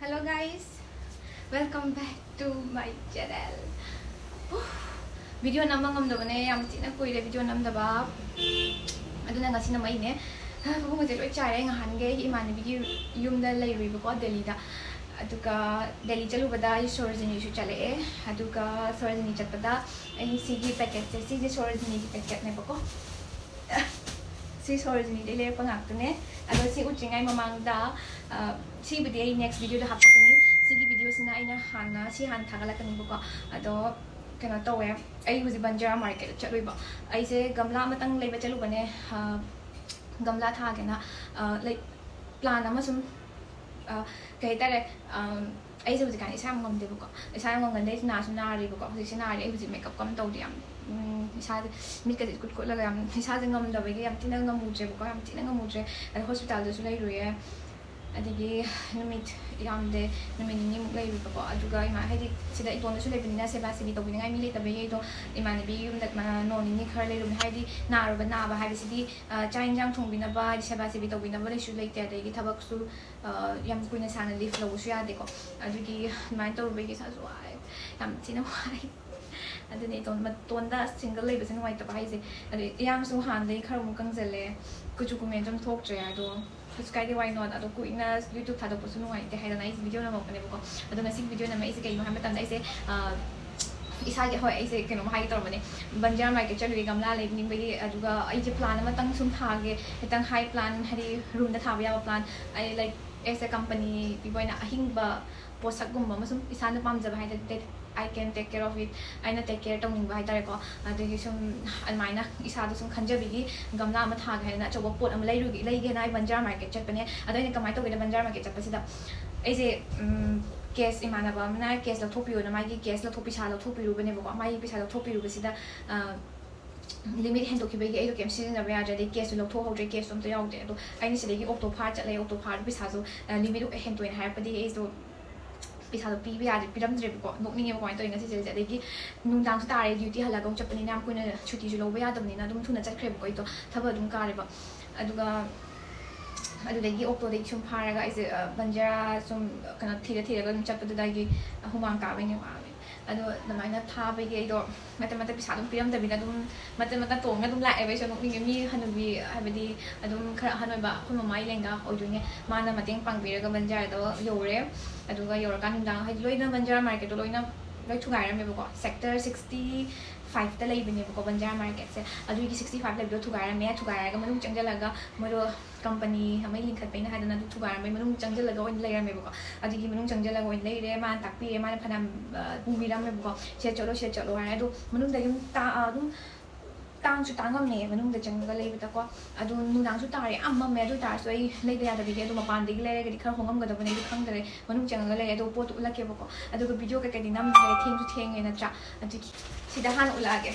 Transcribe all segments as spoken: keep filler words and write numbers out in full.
Hello guys, welcome back to my channel. Video ꯅꯝꯕ ꯉꯝꯗꯕꯅꯦ, ꯌꯥꯝ ꯊꯤꯅ ꯀꯨꯏꯔꯦ ꯚꯤꯗꯤꯑꯣ ꯅꯝꯗꯕ, ꯑꯗꯨꯅ ꯉꯁꯤ ꯅꯝꯃꯛꯏꯅꯦ꯫ ꯐꯃꯨꯡꯒꯁꯦ ꯂꯣꯏ ꯆꯥꯏꯔꯦ꯫ ꯉꯍꯥꯟꯒꯩ ꯏꯃꯥꯟꯅꯕꯤꯒꯤ ꯌꯨꯝꯗ ꯂꯩꯔꯨꯏꯕꯀꯣ, ꯗꯦꯜꯂꯤꯗ꯫ ꯑꯗꯨꯒ ꯗꯦꯜꯂꯤ ꯆꯠꯂꯨꯕꯗ ꯑꯩ ꯁꯣꯔꯣꯖꯤꯅꯤꯁꯨ ꯆꯠꯂꯛꯑꯦ꯫ ꯑꯗꯨꯒ ꯁꯣꯔꯣꯖꯤꯅꯤ ꯆꯠꯄꯗ ꯑꯩ ꯁꯤꯒꯤ ꯄꯦꯀꯦꯠꯁꯦ, ꯁꯤꯁꯦ ꯁꯣꯔꯣꯖꯤꯅꯤꯒꯤ ꯄꯦꯀꯦꯠꯅꯦꯕꯀꯣ꯫ ꯁꯤ ꯁꯣꯔꯣꯖꯤꯅꯤꯗꯩ ꯂꯩꯔꯛꯄ ꯉꯥꯛꯇꯅꯦ꯫ ꯑꯗꯣ ꯁꯤ ꯎꯠꯇ꯭ꯔꯤꯉꯩ ꯃꯃꯥꯡꯗ, ꯑ, ꯁꯤꯕꯨꯗꯤ ꯑꯩ next videoꯗ ꯍꯥꯞꯄꯛꯀꯅꯤ꯫ ꯁꯤꯒꯤ videoꯁꯤꯅ ꯑꯩꯅ ꯍꯥꯟꯅ, ꯁꯤ ꯍꯥꯟꯅ ꯊꯥꯒꯠꯂꯛꯀꯅꯤꯕꯀꯣ꯫ ꯑꯗꯣ ꯀꯩꯅꯣ ꯇꯧꯋꯦ, ꯑꯩ ꯍꯧꯖꯤꯛ ꯕꯟꯖꯥꯔꯥ ꯃꯥꯔꯀꯦꯠꯇ ꯆꯠꯂꯨꯏꯕ꯫ ꯑꯩꯁꯦ ꯒꯝꯂꯥ ꯑꯃꯇꯪ ꯂꯩꯕ ꯆꯠꯂꯨꯕꯅꯦ꯫ ꯑ, ꯒꯝꯂꯥ ꯊꯥꯒꯦꯅ, ꯑ, ꯂꯥꯏꯛ, ꯄ꯭ꯂꯥꯟ ꯑꯃ ꯁꯨꯝ, ꯑ, ꯀꯩ ꯍꯥꯏꯇꯥꯔꯦ, ꯑꯝ, ꯑꯩꯁꯦ ꯍꯧꯖꯤꯛꯀꯥꯟ ꯏꯁꯥ ꯌꯥꯝ ꯉꯝꯗꯦꯕꯀꯣ, ꯏꯁꯥ ꯌꯥꯝ ꯉꯝꯒꯟꯗꯦ꯫ ꯑꯩꯁꯦ ꯅꯥꯁꯨ ꯅꯥꯔꯤꯕꯀꯣ, ꯍꯧꯖꯤꯛꯁꯦ ꯅꯥꯔꯤ꯫ ꯑꯩ ꯍꯧꯖꯤꯛ ꯃꯦꯀꯞꯀ ꯑꯝ ꯇꯧꯗꯦ, ꯌꯥꯝ, ꯎꯝ, ꯏꯁꯥꯁꯦ ꯃꯤꯠꯀꯁꯦ ꯏꯀꯨꯠ ꯀꯨꯠꯂꯒ ꯌꯥꯝ ꯏꯁꯥꯁꯦ ꯉꯝꯗꯕꯒꯤ ꯌꯥꯝ ꯊꯤꯅ ꯉꯝꯃꯨꯗ꯭ꯔꯦꯕꯀꯣ, ꯌꯥꯝ ꯊꯤꯅ ꯉꯝꯃꯨꯗ꯭ꯔꯦ꯫ ꯑꯗꯣ ꯍꯣꯁꯄꯤꯇꯥꯜꯗꯁꯨ ꯂꯩꯔꯨꯔꯦ꯫ ꯑꯗꯒꯤ ꯅꯨꯃꯤꯠ ꯌꯥꯝꯗꯦ, ꯅꯨꯃꯤꯠ ꯅꯤꯅꯤꯃꯨꯛ ꯂꯩꯔꯨꯕꯀꯣ꯫ ꯑꯗꯨꯒ ꯏꯃꯥ, ꯍꯥꯏꯗꯤ ꯁꯤꯗ ꯏꯇꯣꯝꯗꯁꯨ ꯂꯩꯕꯅꯤꯅ ꯁꯦꯕꯥ ꯁꯦꯕꯤ ꯇꯧꯕꯤꯅꯤꯡꯉꯥꯏ ꯃꯤ ꯂꯩꯇꯕꯒꯤ ꯑꯩꯗꯣ ꯏꯃꯥꯟꯅꯕꯤ ꯌꯨꯝꯗ, ꯃ-, ꯅꯣꯡ ꯅꯤꯅꯤ ꯈꯔ ꯂꯩꯔꯨꯕꯅꯦ꯫ ꯍꯥꯏꯗꯤ ꯅꯥꯔꯨꯕ, ꯅꯥꯕ ꯍꯥꯏꯕꯁꯤꯗꯤ, ꯑ, ꯆꯥꯛ ꯏꯟꯖꯥꯡ ꯊꯣꯡꯕꯤꯅꯕ, ꯍꯥꯏꯗꯤ ꯁꯦꯕꯥ ꯁꯦꯕꯤ ꯇꯧꯕꯤꯅꯕ ꯂꯩꯁꯨ ꯂꯩꯇꯦ꯫ ꯑꯗꯒꯤ ꯊꯕꯛꯁꯨ, ꯑ, ꯌꯥꯝ ꯀꯨꯏꯅ ꯁꯥꯡꯅ leave ꯂꯧꯕꯁꯨ ꯌꯥꯗꯦꯀꯣ꯫ ꯑꯗꯨꯒꯤ ꯑꯗꯨꯃꯥꯏꯅ ꯇꯧꯔꯨꯕꯒꯤ ꯏꯁꯥꯁꯨ ꯋꯥꯏ, ꯌꯥꯝ ꯊꯤꯅ ꯋꯥꯏ꯫ ꯑꯗꯨꯅꯦ ꯏꯇꯣꯝ-, ꯃꯇꯣꯟꯗ single ꯂꯩꯕꯁꯦ ꯅꯨꯡꯉꯥꯏꯇꯕ ꯍꯥꯏꯁꯦ꯫ ꯑꯗꯩ ꯏꯌꯥꯡꯁꯨ ꯍꯥꯟꯅꯗꯒꯤ ꯈꯔ ꯑꯃꯨꯛ ꯀꯪꯖꯜꯂꯦ, ꯀꯨꯆꯨ ꯀꯨꯃꯦꯟꯁꯨ ꯑꯗꯨꯝ ꯊꯣꯛꯇ꯭ꯔꯦ꯫ ꯑꯗꯣ ꯀꯩꯁꯨ ꯀꯥꯏꯗꯦ, why not? ꯑꯗꯣ ꯀꯨꯏꯅ YouTube ꯊꯥꯗꯣꯛꯄꯁꯨ ꯅꯨꯡꯉꯥꯏꯇꯦ ꯍꯥꯏꯗꯅ ꯑꯩꯁꯦ video ꯅꯝꯃꯛꯄꯅꯦꯕꯀꯣ꯫ ꯑꯗꯣ ꯉꯁꯤꯒꯤ video ꯅꯝꯃꯛꯏꯁꯦ ꯀꯩꯅꯣ ꯍꯥꯏꯕ ꯃꯇꯝꯗ ꯑꯩꯁꯦ, ꯑ, ꯏꯁꯥꯒꯤ, ꯍꯣꯏ, ꯑꯩꯁꯦ ꯀꯩꯅꯣꯝ ꯍꯥꯏꯒꯦ ꯇꯧꯔꯝꯕꯅꯦ, ꯕꯟꯖꯥꯔꯥ ꯃꯥꯔꯀꯦꯠ ꯆꯠꯂꯨꯏ ꯒꯝꯂꯥ ꯂꯩꯅꯤꯡꯕꯒꯤ꯫ ꯑꯗꯨꯒ ꯑꯩꯁꯦ ꯄ꯭ꯂꯥꯟ ꯑꯃꯇꯪ ꯁꯨꯝ ꯊꯥꯒꯦ, ꯈꯤꯇꯪ high plan, ꯍꯥꯏꯗꯤ ꯔꯨꯝꯗ ꯊꯥꯕ ꯌꯥꯕ ꯄ꯭ꯂꯥꯟ꯫ ꯑꯩ, like, as a company ꯄꯤꯕ ꯑꯣꯏꯅ ꯑꯍꯤꯡꯕ ꯄꯣꯠꯁꯛꯀꯨꯝꯕ ꯑꯃ ꯁꯨꯝ ꯏꯁꯥꯅ ꯄꯥꯝꯖꯕ ꯍꯥꯏ ꯇꯥꯔꯦ, that I can take care of it, ꯑꯩꯅ take care ꯇꯧꯅꯤꯡꯕ ꯍꯥꯏ ꯇꯥꯔꯦꯀꯣ꯫ ꯑꯗꯨꯒꯤ ꯁꯨꯝ ꯑꯗꯨꯃꯥꯏꯅ ꯏꯁꯥꯗ ꯁꯨꯝ ꯈꯟꯖꯕꯒꯤ ꯒꯝꯂꯥ ꯑꯃ ꯊꯥꯒꯦ ꯍꯥꯏꯗꯅ ꯑꯆꯧꯕ ꯄꯣꯠ ꯑꯃ ꯂꯩꯔꯨꯒꯦ, ꯂꯩꯒꯦꯅ ꯑꯩ ꯕꯟꯖꯥꯔꯥ ꯃꯥꯔꯀꯦꯠ ꯆꯠꯄꯅꯦ꯫ ꯑꯗꯣ ꯑꯩꯅ ꯀꯃꯥꯏꯅ ꯇꯧꯒꯦꯗ, ꯕꯟꯖꯥꯔꯥ ꯃꯥꯔꯀꯦꯠ ꯆꯠꯄꯁꯤꯗ ꯑꯩꯁꯦ, ꯎꯝ, cash, ꯏꯃꯥꯟꯅꯕ ꯑꯃꯅ cash ꯂꯧꯊꯣꯛꯄꯤꯌꯣꯅ ꯃꯥꯒꯤ cash ꯂꯧꯊꯣꯛ-, ꯄꯩꯁꯥ ꯂꯧꯊꯣꯛꯄꯤꯔꯨꯕꯅꯦꯕꯀꯣ꯫ ꯃꯥꯒꯤ ꯄꯩꯁꯥ ꯂꯧꯊꯣꯛꯄꯤꯔꯨꯕꯁꯤꯗ, ꯑ, limit ꯍꯦꯟꯗꯣꯛꯈꯤꯕꯒꯤ ꯑꯩꯗꯣ ꯀꯩꯝ ꯁꯤꯖꯤꯟꯅꯕ ꯌꯥꯗ꯭ꯔꯦ꯫ ꯑꯗꯩ cashꯁꯨ ꯂꯧꯊꯣꯛꯍꯧꯗ꯭ꯔꯦ, cashꯁꯨ ꯑꯝꯇ ꯌꯥꯎꯗꯦ꯫ ꯑꯗꯣ ꯑꯩꯅ ꯁꯤꯗꯒꯤ ꯑꯣꯛꯇꯣ ꯐꯥꯔ ꯆꯠꯂꯦ, ꯑꯣꯛꯇꯣ ꯐꯥꯔ ꯄꯩꯁꯥꯁꯨ, ꯑ, limit ꯍꯦꯟꯗꯣꯛꯑꯦꯅ ꯍꯥꯏꯔꯛꯄꯗꯒꯤ ꯑꯩꯁꯨ ꯄꯩꯁꯥꯗꯣ ꯄꯤꯕ ꯌꯥꯗ꯭ꯔꯦ, ꯄꯤꯔꯝꯗ꯭ꯔꯦꯕꯀꯣ꯫ ꯅꯣꯛꯅꯤꯡꯉꯦꯕ ꯀꯃꯥꯏꯅ ꯇꯧꯔꯤꯅꯣ ꯉꯁꯤꯁꯦ꯫ ꯑꯗꯒꯤ ꯅꯨꯡꯗꯥꯡꯁꯨ ꯇꯥꯔꯦ, duty ꯍꯜꯂꯒ ꯑꯃꯨꯛ ꯆꯠꯄꯅꯤꯅ ꯌꯥꯝ ꯀꯨꯏꯅ ꯁꯨꯇꯤꯁꯨ ꯂꯧꯕ ꯌꯥꯗꯕꯅꯤꯅ ꯑꯗꯨꯝ ꯊꯨꯅ ꯆꯠꯈ꯭ꯔꯦꯕꯀꯣ ꯑꯩꯗꯣ, ꯊꯕꯛ ꯑꯗꯨꯝ ꯀꯥꯔꯦꯕ꯫ ꯑꯗꯨꯒ ꯑꯗꯨꯗꯒꯤ ꯑꯣꯛꯇꯣꯗꯒꯤ ꯁꯨꯝ ꯐꯥꯔꯒ ꯑꯩꯁꯦ ꯕꯟꯖꯥꯔꯥ ꯁꯨꯝ ꯀꯩꯅꯣ ꯊꯤꯔ ꯊꯤꯔꯒ ꯑꯗꯨꯝ ꯆꯠꯄꯗꯨꯗ ꯑꯩꯒꯤ ꯍꯨꯃꯥꯡ ꯇꯥꯕꯩꯅꯦ ꯋꯥꯕꯩ꯫ ꯑꯗꯣ ꯑꯗꯨꯃꯥꯏꯅ ꯊꯥꯕꯒꯤ ꯑꯩꯗꯣ ꯃꯇꯝ ꯃꯇꯝ ꯄꯩꯁꯥ ꯑꯗꯨꯝ ꯄꯤꯔꯝꯗꯕꯤꯗ ꯑꯗꯨꯝ ꯃꯇꯝ ꯃꯇꯝ ꯇꯣꯡꯉ ꯑꯗꯨꯝ ꯂꯥꯛꯑꯦꯕ꯫ ꯑꯩꯁꯨ ꯅꯣꯛꯅꯤꯡꯉꯦ, ꯃꯤ ꯍꯅꯨꯕꯤ ꯍꯥꯏꯕꯗꯤ ꯑꯗꯨꯝ ꯈꯔ ꯑꯍꯟ ꯑꯣꯏꯕ ꯑꯩꯈꯣꯏ ꯃꯃꯥꯒꯤ ꯂꯦꯡꯒꯥ ꯑꯣꯏꯗꯣꯏꯅꯦ, ꯃꯥꯅ ꯃꯇꯦꯡ ꯄꯥꯡꯕꯤꯔꯒ ꯕꯟꯖꯥꯔꯥꯗꯣ ꯌꯧꯔꯦ꯫ ꯑꯗꯨꯒ ꯌꯧꯔꯀꯥꯟ ꯅꯨꯡꯗꯥꯡ ꯍꯥꯏꯗꯤ ꯂꯣꯏꯅ ꯕꯟꯖꯥꯔꯥ ꯃꯥꯔꯀꯦꯠꯇꯣ ꯂꯣꯏꯅ ꯂꯣꯏ ꯊꯨꯒꯥꯏꯔꯝꯃꯦꯕꯀꯣ꯫ ꯁꯦꯛꯇꯔ ꯁꯤꯛꯁꯇꯤ ꯐꯥꯏꯚꯇ ꯂꯩꯕꯅꯦꯕꯀꯣ ꯕꯟꯖꯥꯔꯥ ꯃꯥꯔꯀꯦꯠꯁꯦ꯫ ꯑꯗꯨꯒꯤ ꯁꯤꯛꯁꯇꯤ ꯐꯥꯏꯚ ꯂꯩꯕꯗꯣ ꯊꯨꯒꯥꯏꯔꯝꯃꯦ꯫ ꯊꯨꯒꯥꯏꯔꯒ ꯃꯅꯨꯡ ꯆꯪꯁꯤꯜꯂꯒ ꯃꯣꯏꯗꯣ ꯀꯝꯄꯅꯤ ꯑꯃ ꯂꯤꯡꯈꯠꯄꯩꯅ ꯍꯥꯏꯗꯅ ꯑꯗꯨ ꯊꯨꯒꯥꯏꯔꯝꯕꯩ ꯃꯅꯨꯡ ꯆꯪꯁꯤꯜꯂꯒ ꯑꯣꯏꯅ ꯂꯩꯔꯝꯃꯦꯕꯀꯣ꯫ ꯑꯗꯨꯒꯤ ꯃꯅꯨꯡ ꯆꯪꯁꯤꯜꯂꯒ ꯑꯣꯏꯅ ꯂꯩꯔꯦ꯫ ꯃꯥꯅ ꯇꯥꯛꯄꯤꯔꯦ, ꯃꯥꯅ ꯐꯅꯌꯥꯝ ꯄꯨꯕꯤꯔꯝꯃꯦꯕꯀꯣ꯫ "ꯁꯤꯗ ꯆꯠꯂꯣ, ꯁꯤꯗ ꯆꯠꯂꯣ" ꯍꯥꯏꯔꯦ꯫ ꯑꯗꯣ ꯃꯅꯨꯡꯗ ꯑꯗꯨꯝ ꯑꯗꯨꯝ ꯇꯥꯡꯁꯨ ꯇꯥꯡꯉꯝꯃꯦ ꯃꯅꯨꯡꯗ ꯆꯪꯉꯒ ꯂꯩꯕꯗꯀꯣ꯫ ꯑꯗꯣ ꯅꯨꯡꯗꯥꯡꯁꯨ ꯇꯥꯔꯦ, ꯌꯥꯝ ꯃꯝꯃꯦ꯫ ꯑꯗꯨ ꯑꯣꯏꯇꯥꯔꯁꯨ ꯑꯩ ꯂꯩꯕ ꯌꯥꯗꯕꯒꯤ ꯑꯗꯨꯝ ꯃꯄꯥꯟꯗꯒꯤ ꯂꯩꯔꯒꯗꯤ ꯈꯔ ꯍꯣꯡꯉꯝꯒꯗꯕꯅꯦ, ꯑꯗꯨ ꯈꯪꯗꯔꯦ꯫ ꯃꯅꯨꯡ ꯆꯪꯉꯒ ꯂꯩꯔꯦ꯫ ꯑꯗꯣ ꯄꯣꯠꯇꯨ ꯎꯠꯂꯛꯀꯦꯕꯀꯣ꯫ ꯑꯗꯨꯒ ꯚꯤꯗꯤꯑꯣ ꯀꯩꯀꯩꯗꯤ ꯅꯝꯗ꯭ꯔꯦ, ꯊꯦꯡꯁꯨ ꯊꯦꯡꯉꯦ ꯅꯠꯇ꯭ꯔꯥ? ꯑꯗꯨꯒꯤ ꯁꯤꯗ ꯍꯥꯟꯅ ꯎꯠꯂꯛꯑꯒꯦ꯫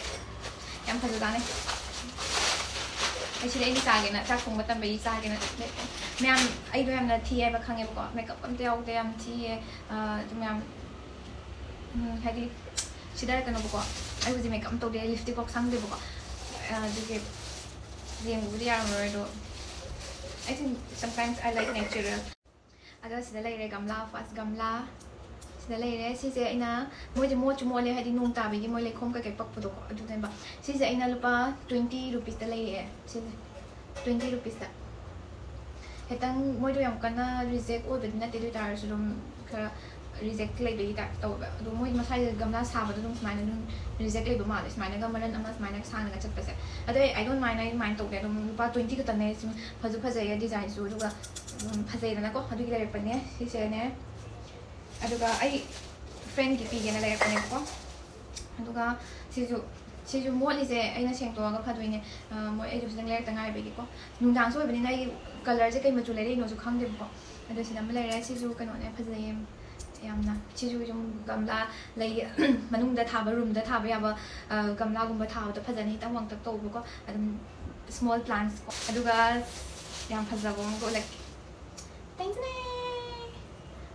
ꯌꯥꯝ ꯐꯖꯖꯥꯠꯅꯤ꯫ ꯑꯩ ꯁꯤꯗ ꯑꯩꯅ ꯆꯥꯒꯦꯅ, ꯆꯥꯛ ꯊꯣꯡꯕ ꯇꯝꯕꯒꯤ ꯆꯥꯒꯦꯅ ꯂꯩꯔꯛꯄꯅꯦ꯫ ꯃꯌꯥꯝ, ꯑꯩꯗꯣ ꯌꯥꯝꯅ ꯊꯤ ꯍꯥꯏꯕ ꯈꯪꯉꯦꯕꯀꯣ, ꯃꯦꯀꯞ ꯑꯝꯇ ꯌꯥꯎꯗꯦ, ꯌꯥꯝ ꯊꯤꯌꯦ꯫ ꯑꯗꯨ ꯃꯌꯥꯝ ꯎꯝ, ꯍꯥꯏꯗꯤ ꯁꯤꯗ ꯀꯩꯅꯣꯕꯀꯣ, ꯑꯩ ꯍꯧꯖꯤꯛ ꯃꯦꯀꯞ ꯑꯃ ꯇꯧꯗꯦ, ꯂꯤꯞꯁꯇꯤꯛꯐꯥꯎ ꯁꯪꯗꯦꯕꯀꯣ꯫ ꯑꯗꯨꯒꯤ ꯌꯦꯡꯕꯕꯨꯗꯤ ꯌꯥꯔꯝꯃꯔꯣꯏ, ꯑꯗꯣ I think sometimes I like natural. ꯑꯗꯣ ꯁꯤꯗ ꯂꯩꯔꯦ ꯒꯝꯂꯥ, ꯐꯥꯔꯁ ꯒꯝꯂꯥ ꯁꯤꯗ ꯂꯩꯔꯦ꯫ ꯁꯤꯁꯦ ꯑꯩꯅ, ꯃꯣꯏꯁꯦ ꯃꯣꯠꯁꯨ ꯃꯣꯠꯂꯦ, ꯍꯥꯏꯗꯤ ꯅꯣꯡ ꯇꯥꯕꯒꯤ ꯃꯣꯏ ꯂꯩꯈꯣꯝ ꯀꯩꯀꯩ ꯄꯛꯄꯗꯣꯀꯣ, ꯑꯗꯨꯅꯦꯕ꯫ ꯁꯤꯁꯦ ꯑꯩꯅ ꯂꯨꯄꯥ twenty rupeesꯇ ꯂꯩꯔꯛꯑꯦ꯫ ꯁꯤꯁꯦ twenty rupeesꯇ꯫ ꯈꯤꯇꯪ ꯃꯣꯏꯗꯣ ꯌꯥꯝ ꯀꯟꯅ ꯔꯤꯖꯦꯛ ꯑꯣꯏꯕꯗꯤ ꯅꯠꯇꯦ, ꯑꯗꯨ ꯑꯣꯏ ꯇꯥꯔꯁꯨ ꯑꯗꯨꯝ ꯈꯔ ꯔꯤꯖꯦꯛ ꯂꯩꯕꯒꯤ ꯇꯥꯏꯞ ꯇꯧꯋꯦꯕ꯫ ꯑꯗꯣ ꯃꯣꯏ ꯃꯁꯥꯒꯤ ꯒꯝꯂꯥ ꯁꯥꯕꯗꯣ ꯑꯗꯨꯝ ꯁꯨꯃꯥꯏꯅ ꯑꯗꯨꯝ ꯔꯤꯖꯦꯛ ꯂꯩꯕ ꯃꯥꯜꯂꯦ꯫ ꯁꯨꯃꯥꯏꯅꯒ ꯃꯔꯟ ꯑꯃ ꯁꯨꯃꯥꯏꯅ ꯁꯥꯡꯅꯒ ꯆꯠꯄꯁꯦ꯫ ꯑꯗꯣ ꯑꯩ, I don't mind, ꯑꯩ ꯑꯗꯨꯃꯥꯏꯅ ꯇꯧꯗꯦ꯫ ꯑꯗꯨꯝ ꯂꯨꯄꯥ twenty ꯈꯛꯇꯅꯦ꯫ ꯁꯨꯝ ꯐꯁꯨ ꯐꯖꯩꯌꯦ, ꯗꯤꯖꯥꯏꯟꯁꯨ, ꯑꯗꯨꯒ ꯑꯗꯨꯝ ꯐꯖꯩꯗꯅꯀꯣ꯫ ꯑꯗꯨꯒꯤ ꯂꯩꯔꯛꯄꯅꯦ ꯁꯤꯁꯦꯅꯦ꯫ ꯑꯗꯨꯒ ꯑꯩ ꯐ꯭ꯔꯦꯟꯒꯤ ꯄꯤꯒꯦꯅ ꯂꯩꯔꯛꯄꯅꯦꯕꯀꯣ꯫ ꯑꯗꯨꯒ ꯁꯤꯁꯨ, ꯁꯤꯁꯨ ꯃꯣꯠꯂꯤꯁꯦ ꯑꯩꯅ ꯁꯦꯡꯗꯣꯛꯑꯒ ꯐꯗꯣꯏꯅꯦ꯫ ꯑ, ꯃꯣꯏ, ꯑꯩꯗꯣ ꯈꯤꯇꯪ ꯂꯩꯔꯛꯇ ꯉꯥꯏꯕꯒꯤꯀꯣ꯫ ꯅꯨꯡꯗꯥꯡꯁꯨ ꯑꯣꯏꯕꯅꯤꯅ ꯑꯩ ꯀꯂꯔꯁꯦ ꯀꯩ ꯃꯆꯨ ꯂꯩꯔꯛꯏꯅꯣꯁꯨ ꯈꯪꯗꯦꯕꯀꯣ꯫ ꯑꯗꯣ ꯁꯤꯗ ꯑꯃ ꯂꯩꯔꯦ꯫ ꯁꯤꯁꯨ ꯀꯩꯅꯣꯅꯦ, ꯐꯖꯩꯌꯦ ꯌꯥꯝꯅ꯫ ꯁꯤꯁꯨ ꯁꯨꯝ ꯒꯝꯂꯥ, ꯂꯩ ꯃꯅꯨꯡꯗ ꯊꯥꯕ, ꯔꯨꯝꯗ ꯊꯥꯕ ꯌꯥꯕ, ꯑ, ꯒꯝꯂꯥꯒꯨꯝꯕ ꯊꯥꯕꯗ ꯐꯖꯅꯤ, ꯈꯤꯇꯪ ꯋꯥꯡꯇꯛ ꯇꯧꯕꯀꯣ꯫ ꯑꯗꯨꯝ small plants ꯀꯣ꯫ ꯑꯗꯨꯒ ꯌꯥꯝ ꯐꯖꯕ ꯑꯃꯒ ꯎꯠꯂꯛꯀꯦ꯫ ꯇꯦꯟꯁꯅꯦ!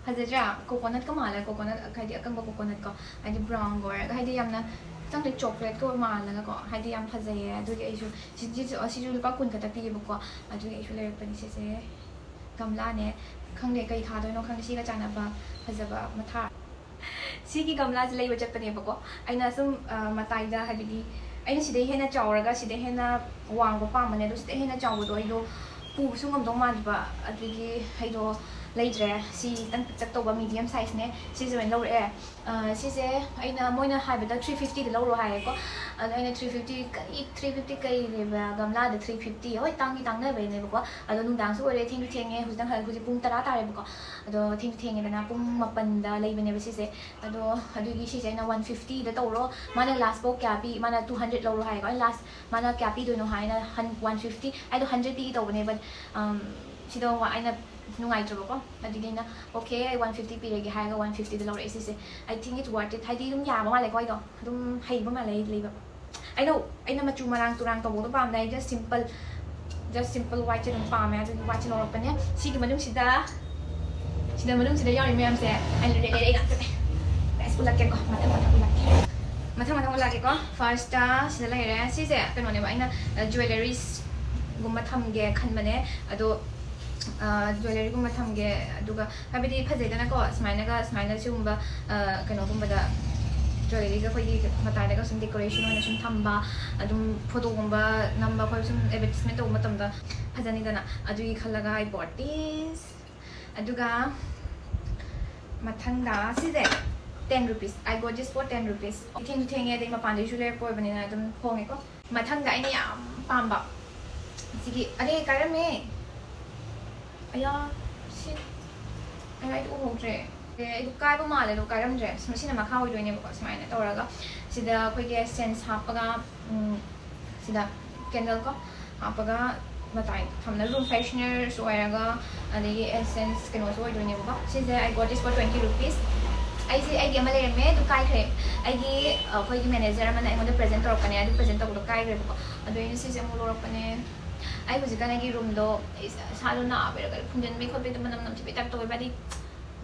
ꯐꯖꯗ꯭ꯔꯥ? Coconutꯀ ꯃꯥꯜꯂꯦ꯫ Coconut ꯍꯥꯏꯗꯤ ꯑꯀꯪꯕ coconutꯀꯣ, ꯍꯥꯏꯗꯤ brownꯒ ꯑꯣꯏꯔꯒ, ꯍꯥꯏꯗꯤ ꯌꯥꯝꯅ ꯈꯤꯇꯪꯗꯤ chocolate ꯀ ꯃꯥꯜꯂꯒꯀꯣ, ꯍꯥꯏꯗꯤ ꯌꯥꯝ ꯐꯖꯩꯌꯦ꯫ ꯑꯗꯨꯒꯤ ꯑꯩꯁꯨ ꯁꯤ-, ꯁꯤꯁꯨ, ꯁꯤꯁꯨ ꯂꯨꯄꯥ ꯀꯨꯟ ꯈꯛꯇ ꯄꯤꯌꯦꯕꯀꯣ꯫ ꯑꯗꯨꯒꯤ ꯑꯩꯁꯨ ꯂꯩꯔꯛꯄꯅꯤ ꯁꯤꯁꯦ꯫ ꯒꯝꯂꯥꯅꯦ꯫ ꯈꯪꯗꯦ ꯀꯩ ꯊꯥꯗꯣꯏꯅꯣ ꯈꯪꯗꯦ, ꯁꯤꯒ ꯆꯥꯟꯅꯕ ꯐꯖꯕ ꯑꯃ ꯊꯥ꯫ ꯁꯤꯒꯤ ꯒꯝꯂꯥꯁꯦ ꯂꯩꯕ ꯆꯠꯄꯅꯦꯕꯀꯣ꯫ ꯑꯩꯅ ꯁꯨꯝ, ꯑ, ꯃꯇꯥꯏꯗ, ꯍꯥꯏꯕꯗꯤ ꯑꯩꯅ ꯁꯤꯗꯩ ꯍꯦꯟꯅ ꯆꯥꯎꯔꯒ ꯁꯤꯗꯩ ꯍꯦꯟꯅ ꯋꯥꯡꯕ ꯄꯥꯝꯕꯅꯦ, ꯑꯗꯣ ꯁꯤꯗꯩ ꯍꯦꯟꯅ ꯆꯥꯎꯕꯗꯣ ꯑꯩꯗꯣ ꯄꯨꯕꯁꯨ ꯉꯝꯗꯧ ꯃꯥꯟꯗꯕ, ꯑꯗꯨꯒꯤ ꯑꯩꯗꯣ ꯂꯩꯗ꯭ꯔꯦ꯫ ꯁꯤ ꯈꯤꯇꯪ ꯄꯤꯛꯇꯛ ꯇꯧꯕ medium sizeꯅꯦ, ꯁꯤꯁꯦ ꯑꯣꯏꯅ ꯂꯧꯔꯛꯑꯦ꯫ ꯑ, ꯁꯤꯁꯦ ꯑꯩꯅ, ꯃꯣꯏꯅ ꯍꯥꯏꯕꯗ three fiftyꯗ ꯂꯧꯔꯣ ꯍꯥꯏꯌꯦꯀꯣ꯫ ꯑꯗꯣ ꯑꯩꯅ three fifty ꯀꯔꯤ, three fifty ꯀꯩꯅꯦꯕ, ꯒꯝꯂꯥꯗ three fifty? ꯍꯣꯏ, ꯇꯥꯡꯗꯤ ꯇꯥꯡꯅꯕꯩꯅꯦꯕꯀꯣ꯫ ꯑꯗꯣ ꯅꯨꯡꯗꯥꯡꯁꯨ ꯑꯣꯏꯔꯦ, ꯊꯦꯡꯁꯨ ꯊꯦꯡꯉꯦ, ꯍꯧꯖꯤꯛꯇꯪ ꯍꯜꯂꯛ-, ꯍꯧꯖꯤꯛ ꯄꯨꯡ ꯇꯔꯥ ꯇꯥꯔꯦꯕꯀꯣ꯫ ꯑꯗꯣ ꯊꯦꯡꯁꯨ ꯊꯦꯡꯉꯦꯗꯅ, ꯄꯨꯡ ꯃꯥꯄꯟꯗ ꯂꯩꯕꯅꯦꯕ ꯁꯤꯁꯦ꯫ ꯑꯗꯣ ꯑꯗꯨꯒꯤ ꯁꯤꯁꯦ ꯑꯩꯅ one fiftyꯗ ꯇꯧꯔꯣ, ꯃꯥꯅ last ꯐꯥꯎ ꯀꯌꯥ ꯄꯤ, ꯃꯥꯅ two hundred ꯂꯧꯔꯣ ꯍꯥꯏꯌꯦꯀꯣ꯫ ꯑꯩ last ꯃꯥꯅ ꯀꯌꯥ ꯄꯤꯗꯣꯏꯅꯣ ꯍꯥꯏꯅ ꯍꯟ-, one fifty, ꯑꯩꯗꯣ hundred ꯄꯤꯒꯦ ꯇꯧꯕꯅꯦ, but, um, ꯁꯤꯗ ꯋꯥ-, ꯑꯩꯅ ꯅꯨꯡꯉꯥꯏꯇ꯭ꯔꯕꯀꯣ, ꯑꯗꯨꯒꯤ ꯑꯩꯅ okay, ꯑꯩ one fifty ꯄꯤꯔꯒꯦ ꯍꯥꯏꯔꯒ one fiftyꯗ ꯂꯧꯔꯛꯑꯦ ꯁꯤꯁꯦ꯫ I think it's worth it, ꯍꯥꯏꯗꯤ ꯑꯗꯨꯝ ꯌꯥꯕ ꯃꯥꯜꯂꯦꯀꯣ, ꯑꯩꯗꯣ ꯑꯗꯨꯝ ꯍꯩꯕ ꯃꯥꯜꯂꯦ ꯑꯩ ꯂꯩꯕ꯫ ꯑꯩꯅ, ꯑꯩꯅ ꯃꯆꯨ ꯃꯔꯥꯡ ꯇꯨꯔꯥꯡ ꯇꯧꯕꯗꯣ ꯄꯥꯝꯗꯦ, ꯑꯩ just simple, just simple whiteꯁꯦ ꯑꯗꯨꯝ ꯄꯥꯝꯃꯦ, ꯑꯗꯨꯒꯤ whiteꯁꯦ ꯂꯧꯔꯛꯄꯅꯦ꯫ ꯁꯤꯒꯤ ꯃꯅꯨꯡꯁꯤꯗ, ꯁꯤꯗ ꯃꯅꯨꯡꯁꯤꯗ ꯌꯥꯎꯔꯤ ꯃꯌꯥꯝꯁꯦ ꯑꯩꯅ ꯂꯩꯔꯛꯑꯦ ꯉꯥꯛꯇꯅꯦ꯫ Guys, ꯎꯠꯂꯛꯀꯦꯀꯣ, ꯃꯊꯪ ꯃꯊꯪ ꯎꯠꯂꯛꯀꯦ꯫ ꯃꯊꯪ ꯃꯊꯪ ꯎꯠꯂꯛꯀꯦꯀꯣ꯫ Firstꯇ ꯁꯤꯗ ꯂꯩꯔꯦ꯫ ꯁꯤꯁꯦ ꯀꯩꯅꯣꯅꯦꯕ, ꯑꯩꯅ, ꯑ, jewelleries ꯒꯨꯝꯕ ꯊꯝꯒꯦ ꯈꯟꯕꯅꯦ꯫ ꯑꯗꯣ, ꯑ, jewelleryꯒꯨꯝꯕ ꯊꯝꯒꯦ, ꯑꯗꯨꯒ ꯍꯥꯏꯕꯗꯤ ꯐꯖꯩꯗꯅꯀꯣ, ꯁꯨꯃꯥꯏꯅꯒ, ꯁꯨꯃꯥꯏꯅ ꯁꯤꯒꯨꯝꯕ, ꯑ, ꯀꯩꯅꯣꯒꯨꯝꯕꯗ, jewelleryꯒ ꯑꯩꯈꯣꯏꯒꯤ ꯃꯇꯥꯏꯗꯒ ꯁꯨꯝ decoration ꯑꯣꯏꯅ ꯁꯨꯝ ꯊꯝꯕ, ꯑꯗꯨꯝ photoꯒꯨꯝꯕ ꯅꯝꯕ, ꯑꯩꯈꯣꯏ ꯁꯨꯝ advertisement ꯇꯧꯕ ꯃꯇꯝꯗ ꯐꯖꯅꯤꯗꯅ, ꯑꯗꯨꯒꯤ ꯈꯜꯂꯒ I bought this꯫ ꯑꯗꯨꯒ ꯃꯊꯪꯗ ꯁꯤꯁꯦ ten rupees, I got this for ten rupees꯫ ꯊꯦꯡꯁꯨ ꯊꯦꯡꯉꯦ, ꯑꯗꯩ ꯃꯄꯥꯟꯗꯩꯁꯨ ꯂꯩꯔꯛꯄ ꯑꯣꯏꯕꯅꯤꯅ ꯑꯗꯨꯝ ꯍꯣꯡꯉꯦꯀꯣ꯫ ꯃꯊꯪꯗ ꯑꯩꯅ ꯌꯥꯝ ꯄꯥꯝꯕ ꯁꯤꯒꯤ, ꯑꯔꯦ, ꯀꯥꯏꯔꯝꯃꯦ꯫ ꯑꯌꯥ, ꯁꯤ, ꯑꯌꯥ, ꯑꯩꯗꯤ ꯎꯍꯧꯗ꯭ꯔꯦ꯫ ꯑꯦ, ꯑꯩꯗꯣ ꯀꯥꯏꯕ ꯃꯥꯜꯂꯦ, ꯑꯗꯣ ꯀꯥꯏꯔꯝꯗ꯭ꯔꯦ꯫ ꯃꯁꯤꯅ ꯃꯈꯥ ꯑꯣꯏꯗꯣꯏꯅꯦꯕꯀꯣ꯫ ꯁꯨꯃꯥꯏꯅ ꯇꯧꯔꯒ ꯁꯤꯗ ꯑꯩꯈꯣꯏꯒꯤ scents ꯍꯥꯞꯄꯒ, ꯎꯝ, ꯁꯤꯗ candle ꯀꯣ ꯍꯥꯞꯄꯒ ꯃꯇꯥꯏ ꯊꯝꯅ room freshenerꯁꯨ ꯑꯣꯏꯔꯒ, ꯑꯗꯒꯤ essence ꯀꯩꯅꯣꯁꯨ ꯑꯣꯏꯗꯣꯏꯅꯦꯕꯀꯣ꯫ ꯁꯤꯁꯦ I got this for twenty rupees꯫ ꯑꯩꯁꯦ, ꯑꯩꯒꯤ ꯑꯃ ꯂꯩꯔꯝꯃꯦ, ꯑꯗꯨ ꯀꯥꯏꯈ꯭ꯔꯦ꯫ ꯑꯩꯒꯤ, ꯑꯩꯈꯣꯏꯒꯤ manager ꯑꯃꯅ ꯑꯩꯉꯣꯟꯗ present ꯇꯧꯔꯛꯄꯅꯦ, ꯑꯗꯨ present ꯇꯧꯕꯗꯣ ꯀꯥꯏꯈ꯭ꯔꯦꯕꯀꯣ꯫ ꯑꯗꯨ ꯑꯩꯅ ꯁꯤꯁꯦ ꯑꯃꯨꯛ ꯂꯧꯔꯛꯄꯅꯦ꯫ ꯑꯩ ꯍꯧꯖꯤꯛꯀꯥꯟ ꯑꯩꯒꯤ roomꯗꯣ ꯏꯁꯥꯗꯣ ꯅꯥꯕꯩꯔꯥ ꯀꯩꯅꯣ ꯐꯨꯝꯖꯤꯟꯕꯩ ꯈꯣꯠꯄꯩ ꯃꯅꯝ ꯅꯝꯊꯤꯕꯩ type ꯇꯧꯋꯦꯕ꯫ ꯍꯥꯏꯗꯤ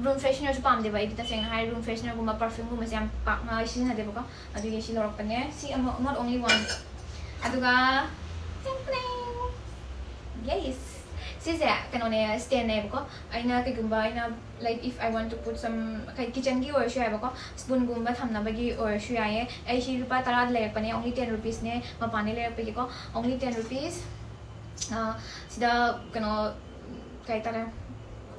room freshenerꯁꯨ ꯄꯥꯝꯗꯦꯕ ꯑꯩꯗꯤ, ꯇꯁꯦꯡꯅ ꯍꯥꯏꯔꯗꯤ room freshenerꯒꯨꯝꯕ perfumeꯒꯨꯝꯕꯁꯦ ꯌꯥꯝ ꯄꯥꯛꯅ ꯁꯤꯖꯤꯟꯅꯗꯦꯕꯀꯣ꯫ ꯑꯗꯨꯒꯤ ꯁꯤ ꯂꯧꯔꯛꯄꯅꯦ꯫ ꯁꯤ ꯑꯃ, not only one꯫ ꯑꯗꯨꯒ ꯇꯤꯡ ꯇꯤꯡ꯫ Yes! ꯁꯤꯁꯦ ꯀꯩꯅꯣꯅꯦ, ꯁ꯭ꯇꯦꯟꯅꯦꯕꯀꯣ꯫ ꯑꯩꯅ ꯀꯩꯒꯨꯝꯕ ꯑꯩꯅ, like, if I want to put some, ꯀꯩ, ꯀꯤꯆꯟꯒꯤ ꯑꯣꯏꯔꯁꯨ ꯌꯥꯏꯕꯀꯣ, ꯁ꯭ꯄꯨꯟꯒꯨꯝꯕ ꯊꯝꯅꯕꯒꯤ ꯑꯣꯏꯔꯁꯨ ꯌꯥꯏꯌꯦ꯫ ꯑꯩ ꯁꯤ ꯂꯨꯄꯥ ꯇꯔꯥꯗ ꯂꯩꯔꯛꯄꯅꯦ, only ten rupeesꯅꯦ, ꯃꯄꯥꯟꯗꯩ ꯂꯩꯔꯛꯄꯒꯤꯀꯣ, only ten rupees꯫ ꯁꯤꯗ ꯀꯩꯅꯣ, ꯀꯩ ꯍꯥꯏꯇꯥꯔꯦ,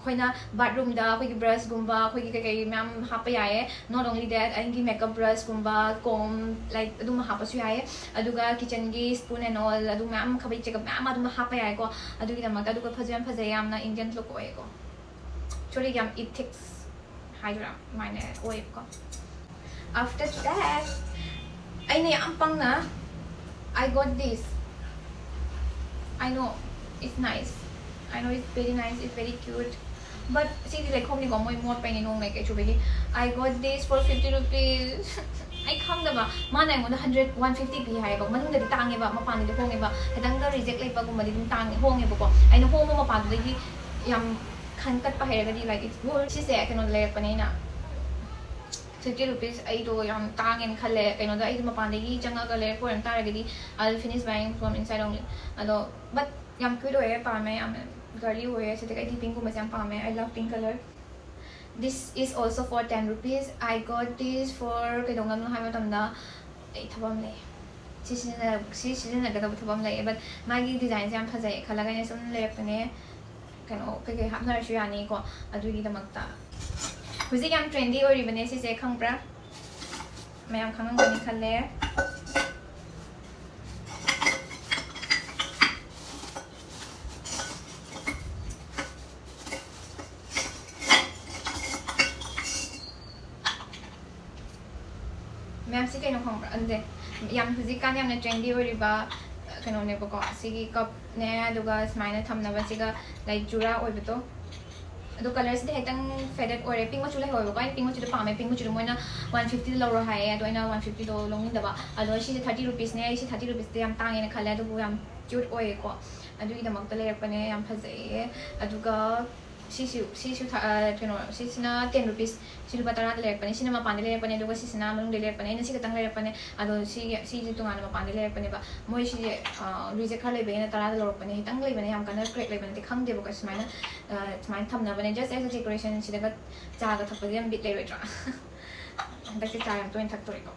ꯑꯩꯈꯣꯏꯅ ꯕꯥꯠꯔꯨꯝꯗ ꯑꯩꯈꯣꯏꯒꯤ ꯕ꯭ꯔꯁꯒꯨꯝꯕ, ꯑꯩꯈꯣꯏꯒꯤ ꯀꯩꯀꯩ ꯃꯌꯥꯝ ꯍꯥꯞꯄ ꯌꯥꯏꯌꯦ꯫ Not only that, ꯑꯩꯒꯤ ꯃꯦꯀꯞ ꯕ꯭ꯔꯁꯀꯨꯝꯕ, ꯀꯣꯝ, ꯂꯥꯏꯛ, ꯑꯗꯨꯝꯕ ꯍꯥꯞꯄꯁꯨ ꯌꯥꯏꯌꯦ꯫ ꯑꯗꯨꯒ ꯀꯤꯆꯟꯒꯤ ꯁ꯭ꯄꯨꯟ ꯑꯦꯟ ꯑꯣꯜ, ꯑꯗꯨ ꯃꯌꯥꯝ, ꯈꯕꯩ ꯆꯦꯒꯞ ꯃꯌꯥꯝ ꯑꯗꯨꯝ ꯍꯥꯞꯄ ꯌꯥꯏꯀꯣ꯫ ꯑꯗꯨꯒꯤꯗꯃꯛꯇ, ꯑꯗꯨꯒ ꯐꯖꯁꯨ ꯌꯥꯝ ꯐꯖꯩ, ꯌꯥꯝꯅ ꯏꯟꯗꯤꯌꯟ ꯂꯨꯛ ꯑꯣꯏꯌꯦꯀꯣ꯫ ꯁꯣꯔꯤ, ꯌꯥꯝ ꯏꯊꯤꯛꯁ ꯍꯥꯏꯗꯣꯏꯔꯥ, ꯑꯗꯨꯃꯥꯏꯅ ꯑꯣꯏꯌꯦꯕꯀꯣ꯫ After that, ꯑꯩꯅ ꯌꯥꯝ ꯄꯪꯅ, I got this. I know it's nice. I know it's very nice, it's very cute. But ꯁꯤꯗꯤ ꯂꯩꯈꯣꯝꯅꯤꯀꯣ, ꯃꯣꯏ ꯃꯣꯠꯄꯩꯅꯤ, ꯅꯣꯡ ꯂꯩꯀꯩ ꯆꯨꯕꯒꯤ꯫ I got this for fifty rupees. ꯑꯩ ꯈꯪꯗꯕ, ꯃꯥꯅ ꯑꯩꯉꯣꯟꯗ hundred, one fifty ꯄꯤ ꯍꯥꯏꯌꯦꯕ꯫ ꯃꯅꯨꯡꯗꯗꯤ ꯇꯥꯡꯉꯦꯕ, ꯃꯄꯥꯟꯗꯗꯤ ꯍꯣꯡꯉꯦꯕ, ꯈꯤꯇꯪꯒ ꯔꯤꯖꯦꯛ ꯂꯩꯕꯒꯨꯝꯕꯗꯤ ꯑꯗꯨꯝ ꯇꯥꯡꯉꯦ, ꯍꯣꯡꯉꯦꯕꯀꯣ꯫ ꯑꯩꯅ ꯍꯣꯡꯕ ꯃꯄꯥꯟꯗꯨꯗꯒꯤ ꯌꯥꯝ ꯈꯟꯀꯠꯄ ꯍꯩꯔꯒꯗꯤ, like, it's good. ꯁꯤꯁꯦ ꯀꯩꯅꯣꯗ ꯂꯩꯔꯛꯄꯅꯦ ꯑꯩꯅ, fifty rupees꯫ ꯑꯩꯗꯣ ꯌꯥꯝ ꯇꯥꯡꯉꯦꯅ ꯈꯜꯂꯦ, ꯀꯩꯅꯣꯗ, ꯑꯩꯗꯣ ꯃꯄꯥꯟꯗꯒꯤ ꯆꯪꯉꯒ ꯂꯩꯔꯛꯄ ꯑꯣꯏꯔꯝ ꯇꯥꯔꯒꯗꯤ, I'll finish buying from inside only. ꯑꯗꯣ, but ꯌꯥꯝ ꯀ꯭ꯌꯨꯠ ꯑꯣꯏꯌꯦ, ꯄꯥꯝꯃꯦ, ꯌꯥꯝꯅ ꯒꯔꯂꯤ ꯑꯣꯏꯌꯦ꯫ ꯁꯤꯗꯒꯤ ꯑꯩꯗꯤ ꯄꯤꯡꯀꯨꯝꯕꯁꯦ ꯌꯥꯝ ꯄꯥꯝꯃꯦ, I love pink color. This is also for ten rupees. I got this for ꯀꯩꯗꯧꯅꯕꯅꯣ ꯍꯥꯏꯕ ꯃꯇꯝꯗ, ꯑꯩ ꯊꯕꯛ ꯑꯃ ꯂꯩ, ꯁꯤ ꯁꯤꯖꯤꯟꯅ-, ꯁꯤ ꯁꯤꯖꯤꯟꯅꯒꯗꯕ ꯊꯕꯛ ꯑꯃ ꯂꯩꯌꯦ, but ꯃꯥꯒꯤ ꯗꯤꯖꯥꯏꯟꯁꯦ ꯌꯥꯝ ꯐꯖꯩ ꯈꯜꯂꯒ ꯑꯩꯅ ꯁꯨꯝ ꯂꯩꯔꯛꯄꯅꯦ꯫ ꯀꯩꯅꯣ, ꯀꯩꯀꯩ ꯍꯥꯞꯅꯔꯁꯨ ꯌꯥꯅꯤꯀꯣ, ꯑꯗꯨꯒꯤꯗꯃꯛꯇ꯫ ꯍꯧꯖꯤꯛ ꯌꯥꯝ trendy ꯑꯣꯏꯔꯤꯕꯅꯦ ꯁꯤꯁꯦ, ꯈꯪꯕ꯭ꯔꯥ? ꯃꯌꯥꯝ ꯈꯪꯉꯝꯒꯅꯤ ꯈꯜꯂꯦ꯫ ꯃꯌꯥꯝꯁꯤ ꯀꯩꯅꯣ ꯈꯪꯕ꯭ꯔꯥ? ꯑꯗꯨꯗꯤ ꯌꯥꯝ ꯍꯧꯖꯤꯛꯀꯥꯟ ꯌꯥꯝꯅ trendy ꯑꯣꯏꯔꯤꯕ, ꯑ, ꯀꯩꯅꯣꯅꯦꯕꯀꯣ, ꯁꯤꯒꯤ ꯀꯞꯅꯦ, ꯑꯗꯨꯒ ꯁꯨꯃꯥꯏꯅ ꯊꯝꯅꯕꯁꯤꯒ, like, ꯖꯨꯔꯥ ꯑꯣꯏꯕꯗꯣ꯫ ꯑꯗꯣ colourꯁꯤꯗꯤ ꯈꯤꯇꯪ faded ꯑꯣꯏꯔꯦ, pink ꯃꯆꯨ ꯂꯩꯍꯧꯋꯦꯕꯀꯣ꯫ ꯑꯩꯅ pink ꯃꯆꯨꯗꯣ ꯄꯥꯝꯃꯦ, pink ꯃꯆꯨꯗꯣ ꯃꯣꯏꯅ one fiftyꯗ ꯂꯧꯔꯣ ꯍꯥꯏꯌꯦ, ꯑꯗꯣ ꯑꯩꯅ one fiftyꯗꯣ ꯂꯧꯅꯤꯡꯗꯕ꯫ ꯑꯗꯣ ꯁꯤꯁꯦ thirty rupeesꯅꯦ, ꯑꯩ ꯁꯤ thirty rupeesꯇ ꯌꯥꯝ ꯇꯥꯡꯉꯦꯅ ꯈꯜꯂꯦ, ꯑꯗꯨꯕꯨ ꯌꯥꯝ cute ꯑꯣꯏꯌꯦꯀꯣ, ꯑꯗꯨꯒꯤꯗꯃꯛꯇ ꯂꯩꯔꯛꯄꯅꯦ꯫ ꯌꯥꯝ ꯐꯖꯩꯌꯦ꯫ ꯑꯗꯨꯒ ꯁꯤꯁꯨ ꯁꯤꯁꯨ ꯊ- ꯑ, ꯀꯩꯅꯣ, ꯁꯤꯁꯤꯅ ten rupees, ꯁꯤ ꯂꯨꯄꯥ ꯇꯔꯥꯗ ꯂꯩꯔꯛꯄꯅꯦ, ꯁꯤꯅ ꯃꯄꯥꯟꯗ ꯂꯩꯔꯛꯄꯅꯦ, ꯑꯗꯨꯒ ꯁꯤꯁꯤꯅ ꯃꯅꯨꯡꯗ ꯂꯩꯔꯛꯄꯅꯦ꯫ ꯑꯩꯅ ꯁꯤ ꯈꯛꯇꯪ ꯂꯩꯔꯛꯄꯅꯦ, ꯑꯗꯣ ꯁꯤꯒꯤ ꯁꯤꯁꯦ ꯇꯣꯉꯥꯟꯅ ꯃꯄꯥꯟꯗ ꯂꯩꯔꯛꯄꯅꯦꯕ꯫ ꯃꯣꯏꯁꯤꯁꯦ ꯔꯤꯖꯦꯛ ꯈꯔ ꯂꯩꯕꯒꯤ ꯑꯩꯅ ꯇꯔꯥꯗ ꯂꯧꯔꯛꯄꯅꯦ, ꯈꯤꯇꯪ ꯂꯩꯕꯅꯦ, ꯌꯥꯝ ꯀꯟꯅ ꯀ꯭ꯔꯦꯛ ꯂꯩꯕ ꯅꯠꯇꯦ, ꯈꯪꯗꯦꯕꯀꯣ꯫ ꯁꯨꯃꯥꯏꯅ ꯑ, ꯁꯨꯃꯥꯏꯅ ꯊꯝꯅꯕꯅꯦ, just as a decoration꯫ ꯁꯤꯗꯒ ꯆꯥꯒ ꯊꯛꯄꯗꯤ ꯌꯥꯝ ꯕꯤꯠ ꯂꯩꯔꯣꯏꯗ꯭ꯔꯥ? ꯍꯟꯗꯛꯁꯦ ꯆꯥ ꯌꯥꯝ ꯇꯣꯏꯅ ꯊꯛꯇꯣꯔꯦꯀꯣ꯫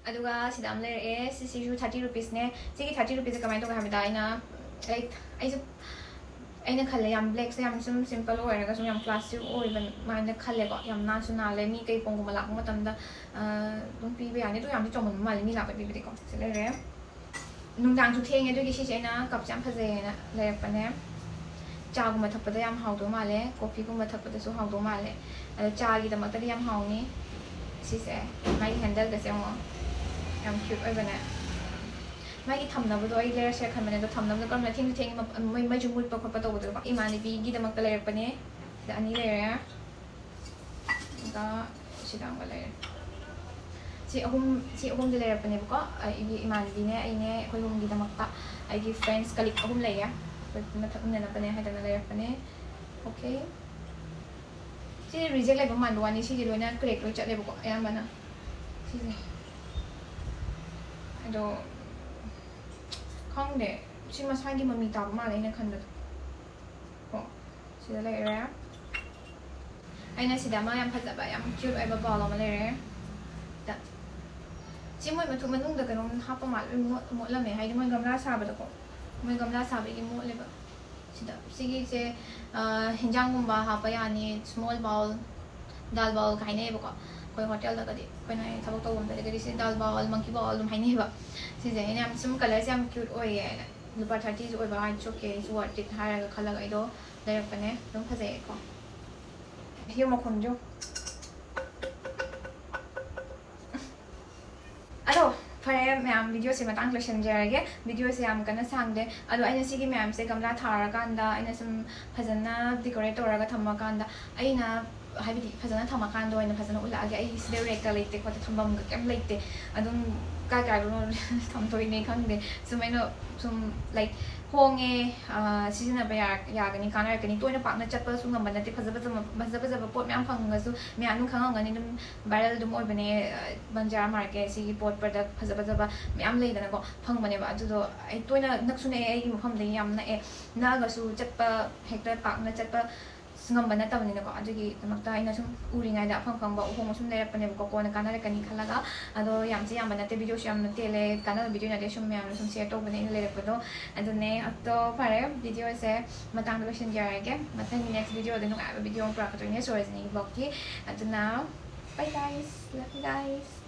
ꯑꯗꯨꯒ ꯁꯤꯗ ꯑꯃ ꯂꯩꯔꯛꯑꯦ꯫ ꯁꯤꯁꯤꯁꯨ thirty rupeesꯅꯦ꯫ ꯁꯤꯒꯤ thirty rupeesꯁꯦ ꯀꯃꯥꯏꯅ ꯇꯧꯒꯦ ꯍꯥꯏꯕꯗ, ꯑꯩꯅ, like, ꯑꯩꯁꯨ, ꯑꯩꯅ ꯈꯜꯂꯦ, ꯌꯥꯝ blackꯁꯦ ꯌꯥꯝ ꯁꯨꯝ simple ꯑꯣꯏꯔꯒ ꯁꯨꯝ ꯌꯥꯝ classy ꯑꯣꯏꯕ ꯃꯥꯏꯅ ꯈꯜꯂꯦꯀꯣ꯫ ꯌꯥꯝ ꯅꯥꯟꯁꯨ ꯅꯥꯜꯂꯦ, ꯃꯤ ꯀꯩ ꯄꯣꯡꯒꯨꯝꯕ ꯂꯥꯛꯄ ꯃꯇꯝꯗ, ꯑ, ꯑꯗꯨꯝ ꯄꯤꯕ ꯌꯥꯅꯤ꯫ ꯑꯗꯨ ꯌꯥꯝꯗꯤ ꯆꯥꯎꯃꯟꯕ ꯃꯥꯜꯂꯦ ꯃꯤ ꯂꯥꯛꯄ ꯄꯤꯕꯗꯤꯀꯣ꯫ ꯁꯤ ꯂꯩꯔꯦ꯫ ꯅꯨꯡꯗꯥꯡꯁꯨ ꯊꯦꯡꯉꯦ, ꯑꯗꯨꯒꯤ ꯁꯤꯁꯦ ꯑꯩꯅ cupꯁꯦ ꯌꯥꯝ ꯐꯖꯩꯌꯦꯅ ꯂꯩꯔꯛꯄꯅꯦ꯫ ꯆꯥꯒꯨꯝꯕ ꯊꯛꯄꯗ ꯌꯥꯝ ꯍꯥꯎꯗꯧ ꯃꯥꯜꯂꯦ, coffeeꯒꯨꯝꯕ ꯊꯛꯄꯗꯁꯨ ꯍꯥꯎꯗꯧ ꯃꯥꯜꯂꯦ꯫ ꯑꯗꯣ ꯆꯥꯒꯤꯗꯃꯛꯇꯗꯤ ꯌꯥꯝ ꯍꯥꯎꯅꯤ꯫ ꯁꯤꯁꯦ, ꯃꯥꯒꯤ handleꯒꯁꯦ ꯌꯦꯡꯉꯣ, ꯌꯥꯝ cute ꯑꯣꯏꯕꯅꯦ꯫ ꯃꯥꯒꯤ ꯊꯝꯅꯕꯗꯣ ꯑꯩ ꯂꯩꯔꯁꯤꯔ ꯈꯟꯕꯅꯦ, ꯑꯗꯣ ꯊꯝꯅꯕꯗꯣ ꯀꯔꯝꯅ ꯊꯦꯡꯁꯨ ꯊꯦꯡꯉꯤ, ꯃ-, ꯃꯩ, ꯃꯩꯁꯨ ꯃꯨꯠꯄ ꯈꯣꯠꯄ ꯇꯧꯕꯗꯣ꯫ ꯏꯃꯥꯟꯅꯕꯤꯒꯤꯗꯃꯛꯇ ꯂꯩꯔꯛꯄꯅꯦ꯫ ꯁꯤꯗ ꯑꯅꯤ ꯂꯩꯔꯦ꯫ ꯑꯗꯨꯒ ꯁꯤꯗ ꯑꯃꯒ ꯂꯩꯔꯦ꯫ ꯁꯤ ꯑꯍꯨꯝ, ꯁꯤ ꯑꯍꯨꯝꯗꯤ ꯂꯩꯔꯛꯄꯅꯦꯕꯀꯣ꯫ ꯑꯩꯒꯤ ꯏꯃꯥꯟꯅꯕꯤꯅꯦ, ꯑꯩꯅꯦ, ꯑꯩꯈꯣꯏ ꯑꯍꯨꯝꯒꯤꯗꯃꯛꯇ꯫ ꯑꯩꯒꯤ friends, colleague ꯑꯍꯨꯝ ꯂꯩꯌꯦ, ꯑꯩꯈꯣꯏ ꯄꯨꯟꯅ ꯊꯛꯃꯤꯟꯅꯅꯕꯅꯦ ꯍꯥꯏꯗꯅ ꯂꯩꯔꯛꯄꯅꯦ꯫ Okay, ꯁꯤ ꯔꯤꯖꯦꯛ ꯂꯩꯕ ꯃꯥꯟꯕ ꯋꯥꯅꯤ, ꯁꯤꯗꯤ ꯂꯣꯏꯅ ꯀ꯭ꯔꯦꯛ ꯂꯣꯏ ꯆꯠꯂꯦꯕꯀꯣ ꯑꯌꯥꯝꯕꯅ꯫ ꯁꯤꯁꯦ, ꯑꯗꯣ ꯈꯪꯗꯦ, ꯁꯤ ꯃꯁꯥꯒꯤ ꯃꯃꯤ ꯇꯥꯕ ꯃꯥꯜꯂꯦ ꯑꯩꯅ ꯈꯟꯕꯗ꯫ ꯀꯣ, ꯁꯤꯗ ꯂꯩꯔꯦ꯫ ꯑꯩꯅ ꯁꯤꯗ ꯑꯃ ꯌꯥꯝ ꯐꯖꯕ, ꯌꯥꯝ cute ꯑꯣꯏꯕ bowl ꯑꯃ ꯂꯩꯔꯦ꯫ ꯁꯤ ꯃꯣꯏ ꯃꯊꯨ-, ꯃꯅꯨꯡꯗ ꯀꯩꯅꯣꯝ ꯍꯥꯞꯄ ꯃꯥꯜꯂꯦ, ꯃꯣꯠ-, ꯃꯣꯠꯂꯝꯃꯦ ꯍꯥꯏꯗꯤ ꯃꯣꯏ ꯒꯝꯂꯥ ꯁꯥꯕꯗꯀꯣ, ꯃꯣꯏ ꯒꯝꯂꯥ ꯁꯥꯕꯒꯤ ꯃꯣꯠꯂꯦꯕ꯫ ꯁꯤꯗ ꯁꯤꯒꯤꯁꯦ, ꯑ, ꯍꯤꯟꯖꯥꯡꯒꯨꯝꯕ ꯍꯥꯞꯄ ꯌꯥꯅꯤ, small bowl, dal bowl ꯀ ꯍꯥꯏꯅꯩꯌꯦꯕꯀꯣ ꯑꯩꯈꯣꯏ ꯍꯣꯇꯦꯜꯗꯒꯗꯤ, ꯑꯩꯈꯣꯏꯅ ꯊꯕꯛ ꯇꯧꯕ ꯃꯇꯝꯗꯒꯗꯤ ꯁꯤ dal bowl, monkey bowl ꯑꯗꯨꯝ ꯍꯥꯏꯅꯩꯌꯦꯕ꯫ ꯁꯤꯁꯦ ꯑꯩꯅ ꯌꯥꯝ ꯁꯨꯝ colourꯁꯦ ꯌꯥꯝ cute ꯑꯣꯏꯌꯦ, ꯂꯨꯄꯥ thirtyꯁꯨ ꯑꯣꯏꯕ, it's okay, it's worth it ꯍꯥꯏꯔꯒ ꯈꯜꯂꯒ ꯑꯩꯗꯣ ꯂꯩꯔꯛꯄꯅꯦ꯫ ꯑꯗꯨꯝ ꯐꯖꯩꯌꯦꯀꯣ꯫ ꯍꯤꯌꯨ ꯃꯈꯣꯟꯁꯨ꯫ ꯑꯗꯣ ꯐꯔꯦ ꯃꯌꯥꯝ, videoꯁꯦ ꯃꯇꯥꯡ ꯂꯣꯏꯁꯤꯟꯖꯔꯒꯦ꯫ Videoꯁꯦ ꯌꯥꯝ ꯀꯟꯅ ꯁꯥꯡꯗꯦ꯫ ꯑꯗꯣ ꯑꯩꯅ ꯁꯤꯒꯤ ꯃꯌꯥꯝꯁꯦ ꯒꯝꯂꯥ ꯊꯥꯔꯀꯥꯟꯗ, ꯑꯩꯅ ꯁꯨꯝ ꯐꯖꯅ decorate ꯇꯧꯔꯒ ꯊꯝꯃꯀꯥꯟꯗ, ꯑꯩꯅ, ꯍꯥꯏꯕꯗꯤ, ꯐꯖꯅ ꯊꯝꯃꯀꯥꯟꯗ ꯑꯣꯏꯅ ꯐꯖꯅ ꯎꯠꯂꯛꯑꯒꯦ꯫ ꯑꯩ ꯁꯤꯗ rackꯀ ꯂꯩꯇꯦ ꯈꯣꯠꯇꯦ, ꯊꯝꯐꯝꯒ ꯀꯩꯝ ꯂꯩꯇꯦ꯫ ꯑꯗꯨꯝ ꯀꯥꯏ ꯀꯥꯏꯗꯅꯣ ꯊꯝꯗꯣꯏꯅꯦ ꯈꯪꯗꯦ꯫ ꯁꯨꯝ ꯑꯩꯅ ꯁꯨꯝ, like, ꯍꯣꯡꯉꯦ꯫ ꯑ, ꯁꯤꯖꯤꯟꯅꯕ ꯌꯥ- ꯌꯥꯒꯅꯤ, ꯀꯥꯟꯅꯔꯛꯀꯅꯤ꯫ ꯇꯣꯏꯅ ꯄꯥꯛꯅ ꯆꯠꯄꯁꯨ ꯉꯝꯕ ꯅꯠꯇꯦ꯫ ꯐꯖ ꯐꯖꯕ ꯐꯖ ꯐꯖꯕ ꯄꯣꯠ ꯃꯌꯥꯝ ꯐꯪꯉꯁꯨ, ꯃꯌꯥꯝ ꯑꯗꯨꯝ ꯈꯪꯉꯝꯒꯅꯤ, ꯑꯗꯨꯝ viral ꯑꯗꯨꯝ ꯑꯣꯏꯕꯅꯦ꯫ ꯑ, ꯕꯟꯖꯥꯔꯥ ꯃꯥꯔꯀꯦꯠ, ꯁꯤꯒꯤ ꯄꯣꯠ product ꯐꯖ ꯐꯖꯕ ꯃꯌꯥꯝ ꯂꯩꯗꯅꯀꯣ, ꯐꯪꯕꯅꯦꯕ꯫ ꯑꯗꯨꯗꯣ ꯑꯩ ꯇꯣꯏꯅ, ꯅꯛꯁꯨ ꯅꯛꯑꯦ, ꯑꯩꯒꯤ ꯃꯐꯝꯗꯒꯤ ꯌꯥꯝ ꯅꯛꯑꯦ꯫ ꯅꯛꯑꯒꯁꯨ ꯆꯠꯄ, ꯍꯦꯛꯇ ꯄꯥꯛꯅ ꯆꯠꯄ ꯉꯝꯕ ꯅꯠꯇꯕꯅꯤꯅꯀꯣ, ꯑꯗꯨꯒꯤꯗꯃꯛꯇ ꯑꯩꯅ ꯁꯨꯝ ꯎꯔꯤꯉꯩꯗ ꯑꯐꯪ ꯑꯐꯪꯕ ꯑꯍꯣꯡꯕ ꯁꯨꯝ ꯂꯩꯔꯛꯄꯅꯦꯕꯀꯣ꯫ ꯀꯣꯟꯅ ꯀꯥꯟꯅꯔꯛꯀꯅꯤ ꯈꯜꯂꯒ꯫ ꯑꯗꯣ ꯌꯥꯝꯁꯨ ꯌꯥꯝꯕ ꯅꯠꯇꯦ, videoꯁꯨ ꯌꯥꯝꯅ ꯇꯦꯜꯂꯦ, ꯀꯥꯟꯅꯕ video ꯅꯠꯇꯦ, ꯁꯨꯝ ꯃꯌꯥꯝꯅ ꯁꯨꯝ share ꯇꯧꯕꯅꯦ ꯑꯩꯅ ꯂꯩꯔꯛꯄꯗꯣ꯫ ꯑꯗꯨꯅꯦ꯫ ꯑꯗꯣ ꯐꯔꯦ, videoꯁꯦ ꯃꯇꯥꯡꯗ ꯂꯣꯏꯁꯤꯟꯖꯔꯒꯦ꯫ ꯃꯊꯪꯒꯤ next videoꯗ ꯅꯨꯡꯉꯥꯏꯕ video ꯑꯃ ꯄꯨꯔꯛꯀꯗꯣꯏꯅꯦ ꯁꯣꯔꯣꯖꯤꯅꯤ vlogꯀꯤ꯫ ꯑꯗꯨꯅ bye guys, love you guys꯫